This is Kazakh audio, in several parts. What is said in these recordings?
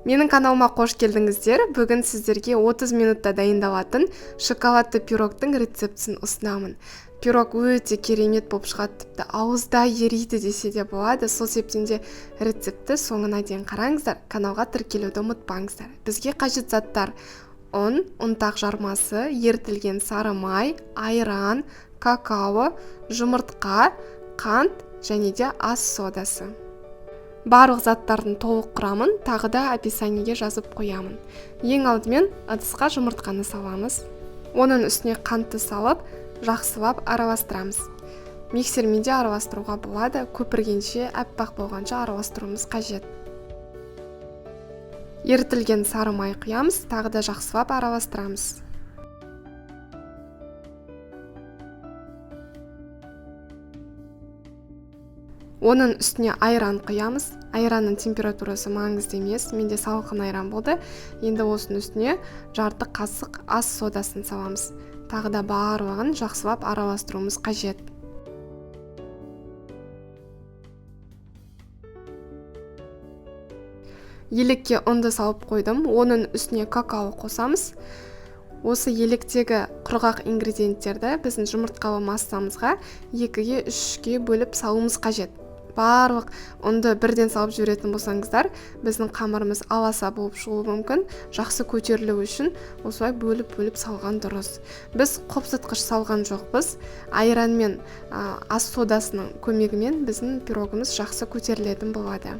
Менің каналыма қош келдіңіздер. Бүгін сіздерге 30 минутта дайындалатын шоколадты пирогтың рецептісін ұсынамын. Пирог өте керемет болып шығады, тіпті ауызда ериді десе де болады. Сол себептен де рецептті соңына дейін қараңыздар, каналға тіркелуді ұмытпаңыздар. Бізге қажет заттар: ұн, ұнтақ жармасы, ерітілген сары май, айран, какао, жұмыртқа, қант және де ас содасы. Барлық заттардың толық құрамын тағы да описаниеге жазып қоямын. Ең алдымен ыдысқа жұмыртқаны саламыз. Оның үстіне қантты салып, жақсылап араластырамыз. Миксермен де араластыруға болады, көпіргенше, аппақ болғанша араластыруымыз қажет. Ерітілген сары май құямыз, тағы да жақсылап араластырамыз. Оның үстіне айран құямыз. Айранның температурасы маңызды емес, менде салқын айран болды. Енді осының үстіне жарты қасық ас содасын саламыз. Тағы да барлығын жақсылап араластыруымыз қажет. Елекке ұнды салып қойдым. Оның үстіне какао қосамыз. Осы електегі құрғақ ингредиенттерді біздің жұмыртқалы массамызға 2-ге 3-ге бөліп салуымыз қажет. Барлық ұнды бірден салып жіберетін болсаңыздар, біздің қамырымыз аласа болып шығуы мүмкін. Жақсы көтерілу үшін осылай бөліп-бөліп салған дұрыс. Біз қопсытқыш салған жоқпыз. Айран мен ас содасының көмегімен біздің пирогымыз жақсы көтерілетін болады.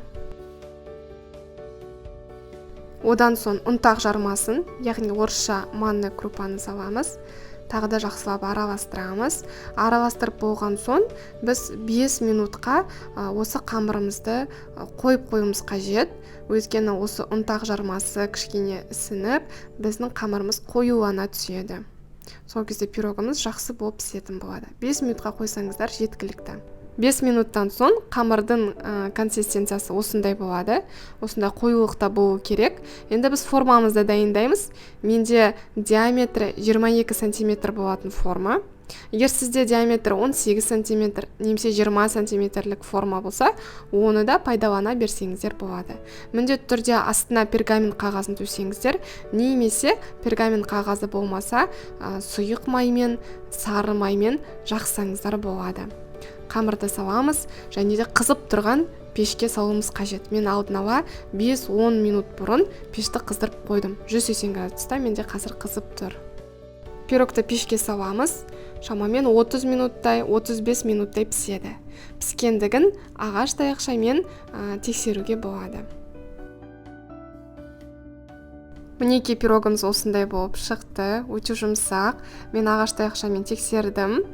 Одан соң ұнтақ жармасын, яғни орысша манный крупаны саламыз. Тағы да жақсылап араластырамыз. Араластырып болған соң біз 5 минутқа осы қамырымызды қойып қоюымыз қажет. Өйткені осы ұнтақ жармасы кішкене ісініп, біздің қамырымыз қоюлана түседі. Сол кезде пирогымыз жақсы болып пісетін болады. 5 минутқа қойсаңыздар жеткілікті. 5 минуттан соң қамырдың консистенциясы осындай болады. Осындай қоюлықта болу керек. Енді біз формамызды дайындаймыз. Менде диаметрі 22 сантиметр болатын форма. Егер сізде диаметрі 18 сантиметр немесе 20 сантиметрлік форма болса, оны да пайдалана берсеңіздер болады. Міндетті түрде астына пергамент қағазын төсеңіздер, немесе пергамент қағазы болмаса, сұйық маймен, сары маймен жақсаңыздар болады. Қамырды саламыз және де қызып тұрған пешке салуымыз қажет. Мен алдын ала 5-10 минут бұрын пешті қыздырып қойдым. 180 градуста менде қазір қызып тұр. Пирогты пешке саламыз. Шамамен 30 минуттай, 35 минуттай піседі. Піскендігін ағаш таяқшамен тексеруге болады. Мінекей пирогымыз осындай болып шықты, өте жұмсақ. Мен ағаш таяқшамен тексердім.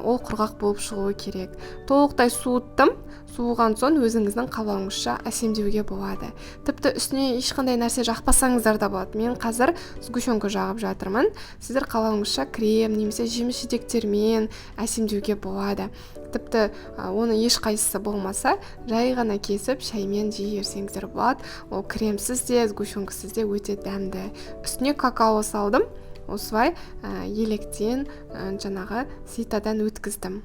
Ол құрғақ болып шығуы керек. Толықтай суыттым. Суыған соң өзіңіздің қалауыңызша әсемдеуге болады. Тіпті үстіне ешқандай нәрсе жақпасаңыздар да болады. Мен қазір сгущенка жағып жатырмын. Сіздер қалауыңызша крем немесе жеміс жидектермен әсемдеуге болады. Тіпті оны ешқайсысы болмаса, жай ғана кесіп шаймен жей берсеңіздер болады. Ол кремсіз де, сгущенкасыз де өте дәмді. Үстіне какао салдым. Осылай електен, жаңағы ситадан өткіздім.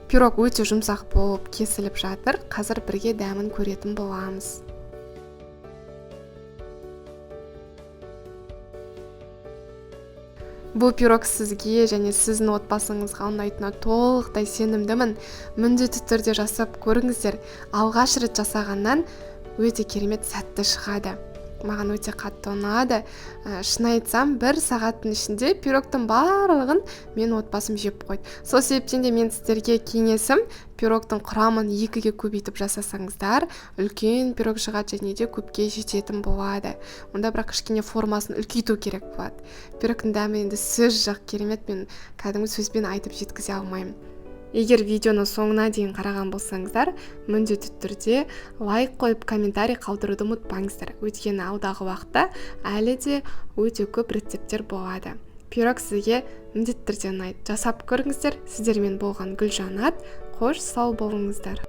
Пирог өте жұмсақ болып кесіліп жатыр. Қазір бірге дәмін көретін боламыз. Бұл пирог сізге және сіздің отбасыңызға ұнайтынына толықтай сенімдімін. Міндетті түрде жасап көріңіздер. Алғаш рет жасағаннан өте керемет сәтті шығады. Маған өте қатты ұнады. Шын айтсам, бір сағаттың ішінде пирогтың барлығын мен отбасым жеп қойды. Сол себептен де мен сіздерге кеңесім, пирогтың құрамын 2-ге көбейтіп жасасаңыздар, үлкен пирог шығады және де көпке жететін болады. Онда бірақ кішкене формасын үлкейту керек болады. Пирогтың дәмі енді сөз жоқ керемет, мен кәдімгі сөзбен айтып жеткізе алмаймын. Егер видеоны соңына дейін қараған болсаңыздар, міндетті түрде лайк қойып, комментарий қалдыруды ұмытпаңыздар. Өйткені алдағы уақытта әлі де өте көп рецепттер болады. Пирог сізге міндетті түрде ұнайды. Жасап көріңіздер. Сіздермен болған Гүлжанат. Қош, сау болыңыздар.